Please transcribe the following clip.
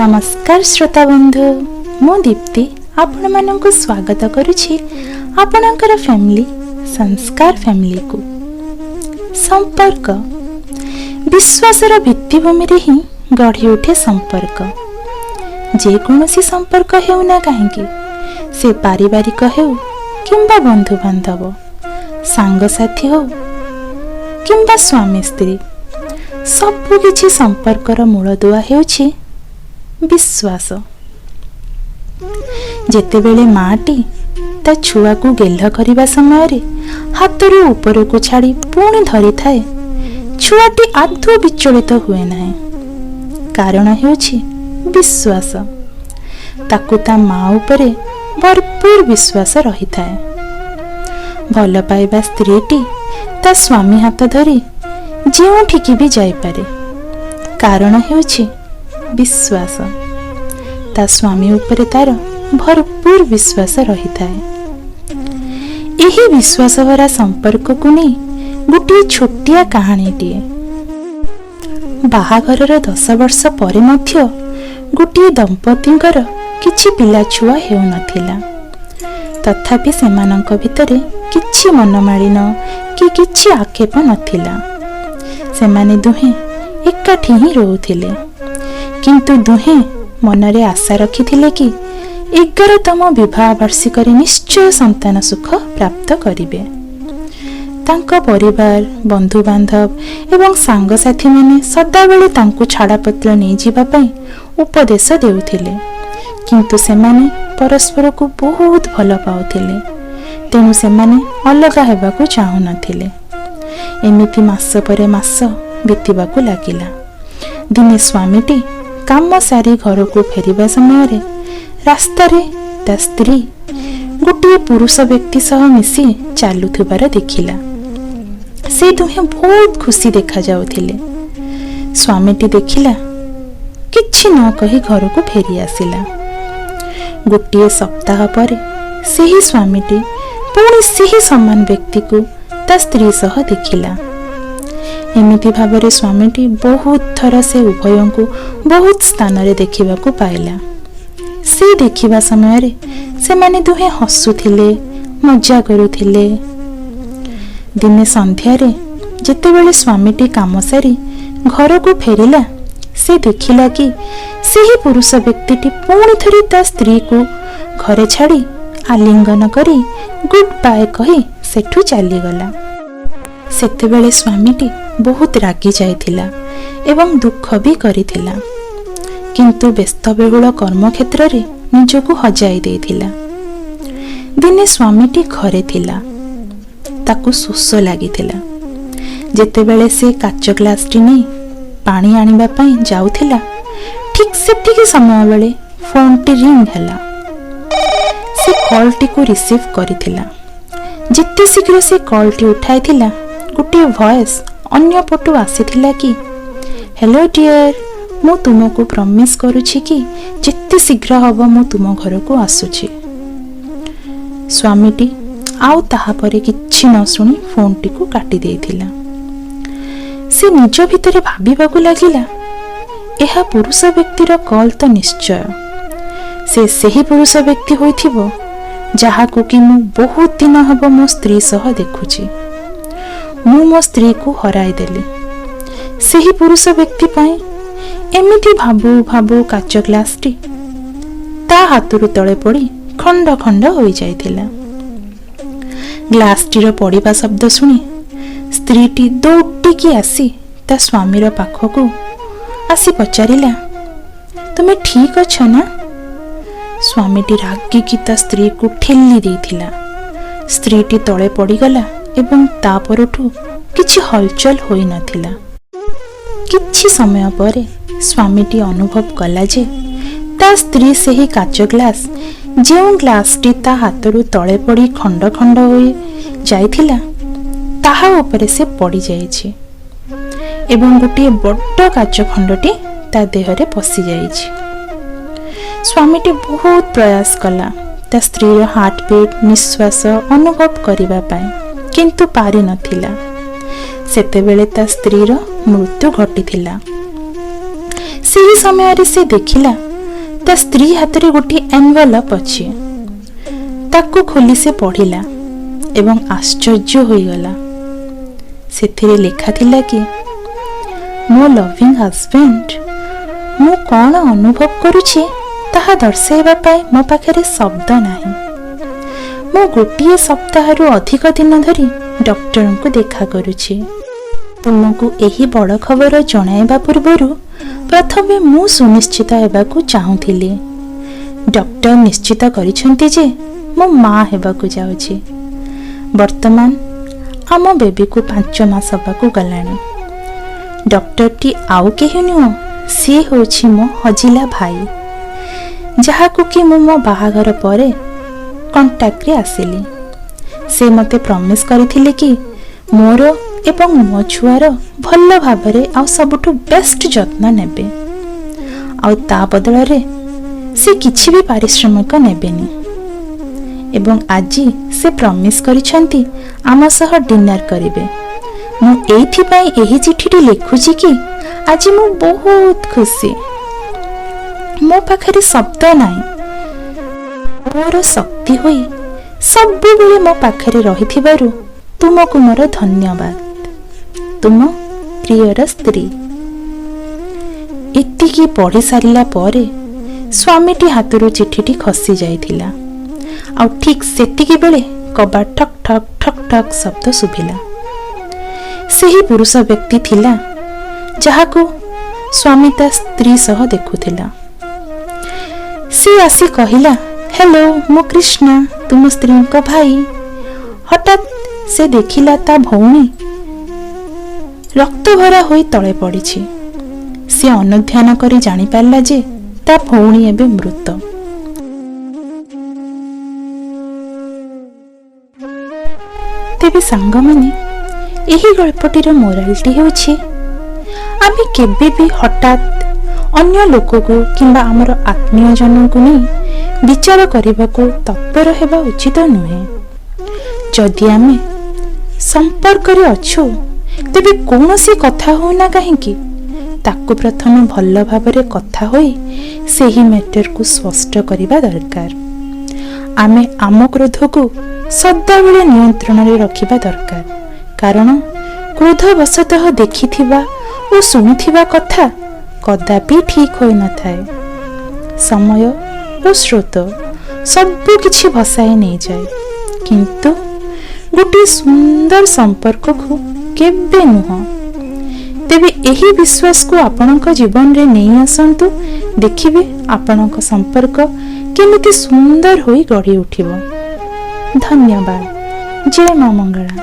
ନମସ୍କାର ଶ୍ରୋତା ବନ୍ଧୁ, ମୁଁ ଦୀପ୍ତି ଆପଣମାନଙ୍କୁ ସ୍ୱାଗତ କରୁଛି ଆପଣଙ୍କର ଫ୍ୟାମିଲି ସଂସ୍କାର ଫ୍ୟାମିଲିକୁ। ସମ୍ପର୍କ ବିଶ୍ୱାସର ଭିତ୍ତିଭୂମିରେ ହିଁ ଗଢ଼ି ଉଠେ ସମ୍ପର୍କ। ଯେକୌଣସି ସମ୍ପର୍କ ହେଉନା କାହିଁକି, ସେ ପାରିବାରିକ ହେଉ କିମ୍ବା ବନ୍ଧୁବାନ୍ଧବ, ସାଙ୍ଗସାଥି ହେଉ କିମ୍ବା ସ୍ୱାମୀ ସ୍ତ୍ରୀ, ସବୁକିଛି ସମ୍ପର୍କର ମୂଳଦୁଆ ହେଉଛି ବିଶ୍ୱାସ। ଯେତେବେଳେ ମାଟି ତା ଛୁଆକୁ ଗେହ୍ଲ କରିବା ସମୟରେ ହାତରୁ ଉପରକୁ ଛାଡ଼ି ପୁଣି ଧରିଥାଏ, ଛୁଆଟି ଆଦୌ ବିଚଳିତ ହୁଏ ନାହିଁ। କାରଣ ହେଉଛି ବିଶ୍ୱାସ। ତାକୁ ତା ମା ଉପରେ ଭରପୁର ବିଶ୍ୱାସ ରହିଥାଏ। ଭଲ ପାଇବା ସ୍ତ୍ରୀଟି ତା ସ୍ୱାମୀ ହାତ ଧରି ଯେଉଁଠିକି ବି ଯାଇପାରେ। କାରଣ ହେଉଛି ବିଶ୍ୱାସ। ତା ସ୍ୱାମୀ ଉପରେ ତାର ଭରପୁର ବିଶ୍ୱାସ ରହିଥାଏ। ଏହି ବିଶ୍ୱାସ ଭରା ସମ୍ପର୍କକୁ ନେଇ ଗୋଟିଏ ଛୋଟିଆ କାହାଣୀଟିଏ। ବାହାଘରର 10 ବର୍ଷ ପରେ ମଧ୍ୟ ଗୋଟିଏ ଦମ୍ପତିଙ୍କର କିଛି ପିଲାଛୁଆ ହେଉନଥିଲା। ତଥାପି ସେମାନଙ୍କ ଭିତରେ କିଛି ମନମାଳିନ କି କିଛି ଆକ୍ଷେପ ନଥିଲା। ସେମାନେ ଦୁହେଁ ଏକାଠି ହିଁ ରହୁଥିଲେ, କିନ୍ତୁ ଦୁହେଁ ମନରେ ଆଶା ରଖିଥିଲେ କି 11ତମ ବିବାହ ବାର୍ଷିକରେ ନିଶ୍ଚୟ ସନ୍ତାନ ସୁଖ ପ୍ରାପ୍ତ କରିବେ। ତାଙ୍କ ପରିବାର, ବନ୍ଧୁବାନ୍ଧବ ଏବଂ ସାଙ୍ଗସାଥୀମାନେ ସଦାବେଳେ ତାଙ୍କୁ ଛାଡ଼ପତ୍ର ନେଇଯିବା ପାଇଁ ଉପଦେଶ ଦେଉଥିଲେ, କିନ୍ତୁ ସେମାନେ ପରସ୍ପରକୁ ବହୁତ ଭଲ ପାଉଥିଲେ, ତେଣୁ ସେମାନେ ଅଲଗା ହେବାକୁ ଚାହୁଁନଥିଲେ। ଏମିତି ମାସ ପରେ ମାସ ବିତିବାକୁ ଲାଗିଲା। ଦିନେ ସ୍ୱାମୀଟି କାମ ସାରି ଘରକୁ ଫେରିବା ସମୟରେ ରାସ୍ତାରେ ତା ସ୍ତ୍ରୀ ଗୋଟିଏ ପୁରୁଷ ବ୍ୟକ୍ତି ସହ ମିଶି ଚାଲୁଥିବାର ଦେଖିଲା। ସେ ଦୁହେଁ ବହୁତ ଖୁସି ଦେଖାଯାଉଥିଲେ। ସ୍ୱାମୀଟି ଦେଖିଲା, କିଛି ନ କହି ଘରକୁ ଫେରି ଆସିଲା। ଗୋଟିଏ ସପ୍ତାହ ପରେ ସେହି ସ୍ୱାମୀଟି ପୁଣି ସେହି ସମାନ ବ୍ୟକ୍ତିକୁ ତା ସ୍ତ୍ରୀ ସହ ଦେଖିଲା। ଏମିତି ଭାବରେ ସ୍ୱାମୀଟି ବହୁତ ଥର ସେ ଉଭୟଙ୍କୁ ବହୁତ ସ୍ଥାନରେ ଦେଖିବାକୁ ପାଇଲା। ସେ ଦେଖିବା ସମୟରେ ସେମାନେ ଦୁହେଁ ହସୁଥିଲେ, ମଜା କରୁଥିଲେ। ଦିନେ ସନ୍ଧ୍ୟାରେ ଯେତେବେଳେ ସ୍ୱାମୀଟି କାମ ସାରି ଘରକୁ ଫେରିଲା, ସେ ଦେଖିଲା କି ସେହି ପୁରୁଷ ବ୍ୟକ୍ତିଟି ପୁଣି ଥରେ ତା ସ୍ତ୍ରୀକୁ ଘରେ ଛାଡ଼ି ଆଲିଙ୍ଗନ କରି ଗୁଡ୍ ବାଏ କହି ସେଠୁ ଚାଲିଗଲା। ସେତେବେଳେ ସ୍ୱାମୀଟି ବହୁତ ରାଗି ଯାଇଥିଲା ଏବଂ ଦୁଃଖ ବି କରିଥିଲା, କିନ୍ତୁ ବ୍ୟସ୍ତବହୁଳ କର୍ମକ୍ଷେତ୍ରରେ ନିଜକୁ ହଜାଇ ଦେଇଥିଲା। ଦିନେ ସ୍ୱାମୀଟି ଘରେ ଥିଲା, ତାକୁ ଶୋଷ ଲାଗିଥିଲା। ଯେତେବେଳେ ସେ କାଚ ଗ୍ଲାସଟି ନେଇ ପାଣି ଆଣିବା ପାଇଁ ଯାଉଥିଲା, ଠିକ୍ ସେତିକି ସମୟ ବେଳେ ଫୋନ୍ଟି ରିଙ୍ଗ ହେଲା। ସେ କଲ୍ଟିକୁ ରିସିଭ୍ କରିଥିଲା। ଯେତେ ଶୀଘ୍ର ସେ କଲ୍ଟି ଉଠାଇଥିଲା, ଗୋଟିଏ ଭଏସ୍ ଅନ୍ୟ ପଟୁ ଆସିଥିଲା କି, ହ୍ୟାଲୋ ଡିଅର୍, ମୁଁ ତୁମକୁ ପ୍ରମିସ୍ କରୁଛି କି ଯେତେ ଶୀଘ୍ର ହେବ ମୁଁ ତୁମ ଘରକୁ ଆସୁଛି। ସ୍ୱାମୀଟି ଆଉ ତାହାପରେ କିଛି ନ ଶୁଣି ଫୋନ୍ଟିକୁ କାଟି ଦେଇଥିଲା। ସେ ନିଜ ଭିତରେ ଭାବିବାକୁ ଲାଗିଲା, ଏହା ପୁରୁଷ ବ୍ୟକ୍ତିର କଲ୍ ତ ନିଶ୍ଚୟ। ସେ ସେହି ପୁରୁଷ ବ୍ୟକ୍ତି ହୋଇଥିବ ଯାହାକୁ କି ମୁଁ ବହୁତ ଦିନ ହେବ ମୋ ସ୍ତ୍ରୀ ସହ ଦେଖୁଛି। ମୁଁ ମୋ ସ୍ତ୍ରୀକୁ ହରାଇଦେଲି ସେହି ପୁରୁଷ ବ୍ୟକ୍ତି ପାଇଁ। ଏମିତି ଭାବୁ ଭାବୁ କାଚ ଗ୍ଲାସଟି ତା ହାତରୁ ତଳେ ପଡ଼ି ଖଣ୍ଡ ଖଣ୍ଡ ହୋଇଯାଇଥିଲା। ଗ୍ଲାସଟିର ପଡ଼ିବା ଶବ୍ଦ ଶୁଣି ସ୍ତ୍ରୀଟି ଦୌଡ଼ିକି ଆସି ତା ସ୍ୱାମୀର ପାଖକୁ ଆସି ପଚାରିଲା, ତୁମେ ଠିକ୍ ଅଛ ନା? ସ୍ୱାମୀଟି ରାଗିକି ତା ସ୍ତ୍ରୀକୁ ଠେଲି ଦେଇଥିଲା। ସ୍ତ୍ରୀଟି ତଳେ ପଡ଼ିଗଲା ଏବଂ ତା ପରଠୁ କିଛି ହଲଚଲ ହୋଇନଥିଲା। କିଛି ସମୟ ପରେ ସ୍ୱାମୀଟି ଅନୁଭବ କଲା ଯେ ତା ସ୍ତ୍ରୀ ସେହି କାଚ ଗ୍ଲାସ, ଯେଉଁ ଗ୍ଲାସଟି ତା ହାତରୁ ତଳେ ପଡ଼ି ଖଣ୍ଡ ଖଣ୍ଡ ହୋଇ ଯାଇଥିଲା, ତାହା ଉପରେ ସେ ପଡ଼ିଯାଇଛି ଏବଂ ଗୋଟିଏ ବଡ଼ କାଚ ଖଣ୍ଡଟି ତା ଦେହରେ ପଶିଯାଇଛି। ସ୍ୱାମୀଟି ବହୁତ ପ୍ରୟାସ କଲା ତା ସ୍ତ୍ରୀର ହାର୍ଟବିଟ୍, ନିଶ୍ୱାସ ଅନୁଭବ କରିବା ପାଇଁ, କିନ୍ତୁ ପାରିନଥିଲା। ସେତେବେଳେ ତା ସ୍ତ୍ରୀର ମୃତ୍ୟୁ ଘଟିଥିଲା। ସେହି ସମୟରେ ସେ ଦେଖିଲା ତା ସ୍ତ୍ରୀ ହାତରେ ଗୋଟିଏ ଏନଭଲପ୍ ଅଛି। ତାକୁ ଖୋଲି ସେ ପଢ଼ିଲା ଏବଂ ଆଶ୍ଚର୍ଯ୍ୟ ହୋଇଗଲା। ସେଥିରେ ଲେଖା ଥିଲା କି, ମୋ ଲଭିଂ ହଜବେଣ୍ଡ, ମୁଁ କ'ଣ ଅନୁଭବ କରୁଛି ତାହା ଦର୍ଶାଇବା ପାଇଁ ମୋ ପାଖରେ ଶବ୍ଦ ନାହିଁ। ମୁଁ ଗୋଟିଏ ସପ୍ତାହରୁ ଅଧିକ ଦିନ ଧରି ଡକ୍ଟରଙ୍କୁ ଦେଖା କରୁଛି। ତୁମକୁ ଏହି ବଡ଼ ଖବର ଜଣାଇବା ପୂର୍ବରୁ ପ୍ରଥମେ ମୁଁ ସୁନିଶ୍ଚିତ ହେବାକୁ ଚାହୁଁଥିଲି। ଡକ୍ଟର ନିଶ୍ଚିତ କରିଛନ୍ତି ଯେ ମୁଁ ମା ହେବାକୁ ଯାଉଛି। ବର୍ତ୍ତମାନ ଆମ ବେବିକୁ 5 ମାସ ହେବାକୁ ଗଲାଣି। ଡକ୍ଟରଟି ଆଉ କେହି ନୁହଁ, ସିଏ ହେଉଛି ମୋ ହଜିଲା ଭାଇ, ଯାହାକୁ କି ମୁଁ ମୋ ବାହାଘର ପରେ କଣ୍ଟାକ୍ଟରେ ଆସିଲି। ସେ ମୋତେ ପ୍ରମିସ୍ କରିଥିଲେ କି ମୋର ଏବଂ ମୋ ଛୁଆର ଭଲ ଭାବରେ ଆଉ ସବୁଠୁ ବେଷ୍ଟ ଯତ୍ନ ନେବେ, ଆଉ ତା ବଦଳରେ ସେ କିଛି ବି ପାରିଶ୍ରମିକ ନେବେନି। ଏବଂ ଆଜି ସେ ପ୍ରମିସ୍ କରିଛନ୍ତି ଆମ ସହ ଡିନର କରିବେ। ମୁଁ ଏଇଥିପାଇଁ ଏହି ଚିଠିଟି ଲେଖୁଛି କି ଆଜି ମୁଁ ବହୁତ ଖୁସି। ମୋ ପାଖରେ ଶବ୍ଦ ନାହିଁ। ମୋର ଶକ୍ତି ହୋଇ ସବୁବେଳେ ମୋ ପାଖରେ ରହିଥିବାରୁ ତୁମକୁ ମୋର ଧନ୍ୟବାଦ। ତୁମ ପ୍ରିୟର ସ୍ତ୍ରୀ। ଏତିକି ପଢ଼ି ସାରିଲା ପରେ ସ୍ୱାମୀଟି ହାତରୁ ଚିଠିଟି ଖସି ଯାଇଥିଲା, ଆଉ ଠିକ୍ ସେତିକି ବେଳେ କବାଟ ଠକ୍ ଠକ୍ ଠକ୍ ଠକ୍ ଶବ୍ଦ ଶୁଭିଲା। ସେହି ପୁରୁଷ ବ୍ୟକ୍ତି ଥିଲା ଯାହାକୁ ସ୍ୱାମୀ ତା ସ୍ତ୍ରୀ ସହ ଦେଖୁଥିଲା। ସେ ଆସି କହିଲା, ହ୍ୟାଲୋ, ମୁଁ କୃଷ୍ଣା, ତୁମ ସ୍ତ୍ରୀଙ୍କ ଭାଇ। ହଠାତ୍ ସେ ଦେଖିଲା ତା ଭଉଣୀ ରକ୍ତଭରା ହୋଇ ତଳେ ପଡ଼ିଛି। ସେ ଅନୁଧ୍ୟାନ କରି ଜାଣିପାରିଲା ଯେ ତା ଭଉଣୀ ଏବେ ମୃତ। ତେବେ ସାଙ୍ଗମାନେ, ଏହି ଗଳ୍ପଟିର ମୋରାଲଟି ହେଉଛି, ଆମେ କେବେ ବି ହଠାତ୍ ଅନ୍ୟ ଲୋକକୁ କିମ୍ବା ଆମର ଆତ୍ମୀୟଜନଙ୍କୁ ନେଇ ବିଚାର କରିବାକୁ ତତ୍ପର ହେବା ଉଚିତ ନୁହେଁ। ଯଦି ଆମେ ସମ୍ପର୍କରେ ଅଛୁ, ତେବେ କୌଣସି କଥା ହେଉନା କାହିଁକି, ତାକୁ ପ୍ରଥମେ ଭଲ ଭାବରେ କଥା ହୋଇ ସେହି ମ୍ୟାଟରକୁ ସ୍ପଷ୍ଟ କରିବା ଦରକାର। ଆମେ ଆମ କ୍ରୋଧକୁ ସଦାବେଳେ ନିୟନ୍ତ୍ରଣରେ ରଖିବା ଦରକାର, କାରଣ କ୍ରୋଧବଶତଃ ଦେଖିଥିବା ଓ ଶୁଣୁଥିବା କଥା କଦାପି ଠିକ୍ ହୋଇନଥାଏ। ସମୟ ଓ ସ୍ରୋତ ସବୁ କିଛି ଭସାଇ ନେଇଯାଏ, କିନ୍ତୁ ଗୋଟିଏ ସୁନ୍ଦର ସମ୍ପର୍କକୁ କେବେ ନୁହଁ। ତେବେ ଏହି ବିଶ୍ୱାସକୁ ଆପଣଙ୍କ ଜୀବନରେ ନେଇ ଆସନ୍ତୁ, ଦେଖିବେ ଆପଣଙ୍କ ସମ୍ପର୍କ କେମିତି ସୁନ୍ଦର ହୋଇ ଗଢ଼ି ଉଠିବ। ଧନ୍ୟବାଦ। ଜୟ ମା ମଙ୍ଗଳା।